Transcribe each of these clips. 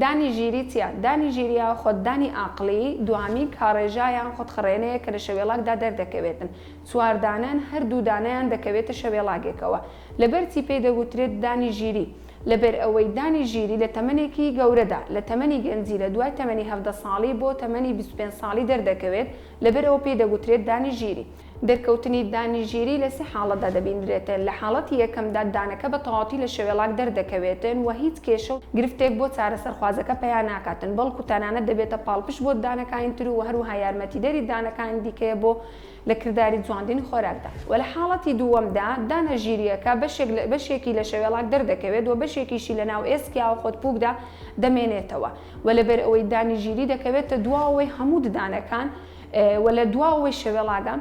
دانی ژیری چیە؟ دانی ژیری یاخود دانی ئاقڵی دوامی کاڕێژا یانخود خڕێنەیە کە لە شەوێڵاگدا دەردەکەوێتن. چوار دانەن هەر دوو دانەیان دەکەوێتە شەوێڵاگێکەوە. لەبەر چی پێی دەگوترێت دانی ژیری؟ لەبەر ئەوەی دانی ژیری لە تەمەنێکی گەورەدا، لە تەمەنی گەنجی لە دوای تەمەنی 17 ساڵی بۆ تەمەنی 25 ساڵی دەردەکەوێت، لەبەر ئەوە پێی دەگوترێت دانی ژیری. دەرکەوتنی دانی ژیری لە سێ حاڵەتدا دەبیندرێتن، لە حاڵەتی یەکەمدا دانەکە بە تەواوەتی لە شەوێڵاک دەردەکەوێتن و هیچ کێشە و گرفتێک بۆ چارەسەرخوازەکە پەیا ناکاتن، بەڵکو تەنانەت دەبێتە پاڵپشت بۆ دانەکانی تر و هەروەها یارمەتیدەری دانەکانی دیکەیە بۆ لە کرداری جواندنی خۆراکدا. وە لە حاڵەتی دووەمدا دانە ژیرییەکە بەشێک لە بەشێکی لە شەوێڵاک دەردەکەوێت و بەشێکیشی لە ناو ئێسک یاوەخۆد پووکدا دەمێنێتەوە و لەبەر ئەوەی دانی ژیری دەکەوێتە دواوەی هەموو ددانەکان و لە دواوەی شەوێڵاگە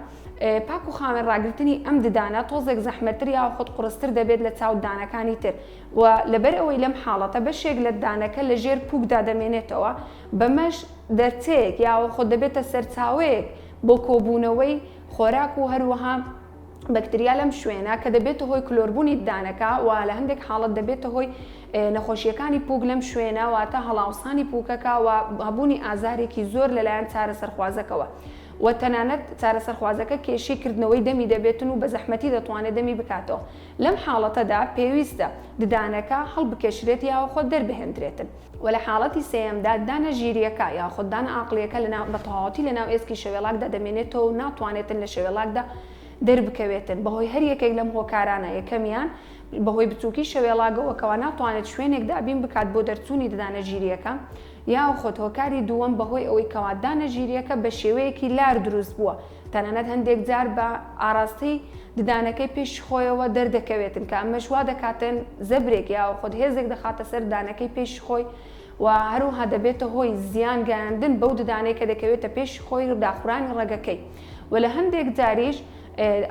پاک و خاوێن ڕاگرتنی ئەم ددانە تۆزێک زەحمەتتر یاوەخۆد قوڕستر دەبێت لە چاو ددانەکانی تر و لەبەر ئەوەی لەم حاڵەتە بەشێک لە ددانەکە لە ژێر پووکدا دەمێنێتەوە بەمەش دەرچەیەک یاوەخۆد دەبێتە سەرچاوەیەک بۆ کۆبوونەوەی خۆراک و هەروەها بەکتریا لەم شوێنە کە دەبێتە هۆی کلۆربوونی ددانەکە و لە هەندێک حاڵەت دەبێتە هۆی نەخۆشیەکانی پوک لەم شوێنە واتە هەڵاوسانی پوکەکە و هەبوونی ئازارێکی زۆر لەلایەن چارەسەرخوازەکەوە و تەنانەت چارەسەرخوازەکە کێشەی کردنەوەی دەمی دەبێتن و بە زەحمەتی دەتوانێت دەمی بکاتەوە لەم حاڵەتەدا پێویستە ددانەکە هەڵبکێشرێت یاوەخۆ دەربهێندرێتن. وە لە حاڵەتی سێیەمدا دانە ژیرییەکە یاخود دانە ئاقڵییەکە لەناو بە تەواوەتی لەناو ئێسکی شەوێڵاکدا دەمێنێتەوە و ناتوانێتن لە شەوێڵاکدا دەربکەوێتن بەهۆی هەر یەکێک لەم هۆکارانە یەکەمیان بەهۆی بچووکی شەوێڵاگەوە کەوا ناتوانێت شوێنێک دابین بکات بۆ دەرچوونی ددانە ژیرییەکە یاخود هۆکاری دووەم بەهۆی ئەوەی کەوا دانە ژیرییەکە بە شێوەیەکی لار دروست بووە تەنانەت هەندێک جار بە ئاراستەی ددانەکەی پێش خۆیەوە دەردەکەوێتن کە ئەمەش وا دەکاتن زەبرێک یاخود هێزێک دەخاتە سەر دانەکەی پێش خۆی و هەروەها دەبێتە هۆی زیان گەیاندن بەو ددانەی کە دەکەوێتە پێش خۆی و داخورانی ڕەگەکەی و لە هەندێک جاریش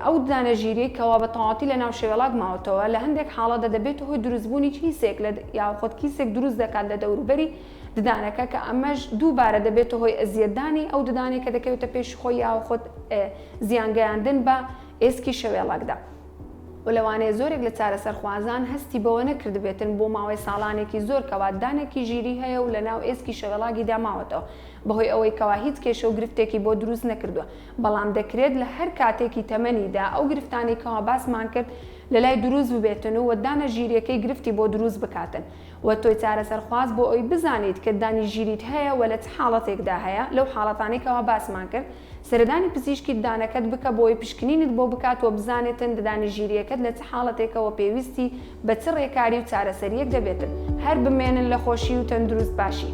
ئەو ددانە ژیریەی کەوا بە تەواوەتی لە ناو شەوێڵاک ماوەتەوە لە هەندێک حاڵەتدا دەبێتە هۆی دروستبوونی کیسێک لە یاخود کیسێک دروست دەکات لە دەوروبەری ددانەکە کە ئەمەش دووبارە دەبێتە هۆی ئەزیەتدانی ئەو ددانەی کە دەکەوێتە پێش خۆی یاخود زیان گەیاندن بە ئێسکی شەوێڵاکدا. و لەوانەیە زۆرێک لە چارەسەرخوازان هەستی بەوە نەکردبێتن بۆ ماوەی ساڵانێکی زۆر کەوا دانێکی ژیری هەیە و لەناو ئێسکی شەوێڵاگیدا ماوەتەوە بەهۆی ئەوەی کەوا هیچ کێشە و گرفتێکی بۆ دروست نەکردووە بەڵام دەکرێت لە هەر کاتێکی تەمەنیدا ئەو گرفتانەی کەوا باسمان کرد لەلای دروست ببێتن و دانە ژیریەکەی گرفتی بۆ دروست بکاتن وە تۆی چارەسەرخواز بۆ ئەوی بزانیت کە دانی ژیریت هەیە وە لە چ حاڵەتێکدا هەیە لەو حاڵەتانەی کەوا باسمان کرد سەردانی پزیشکی ددانەکەت بکە بۆ ئەوی پشکنینت بۆ بکات وە بزانێتن ددانی ژیریەکەت لە چ حاڵەتێکە وە پێویستی بە چ ڕێکاری و چارەسەریەک دەبێتن هەر بمێنن لە خۆشی و تەندروست باشی.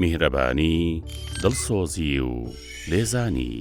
میهرەبانی، دڵسۆزی و لێزانی.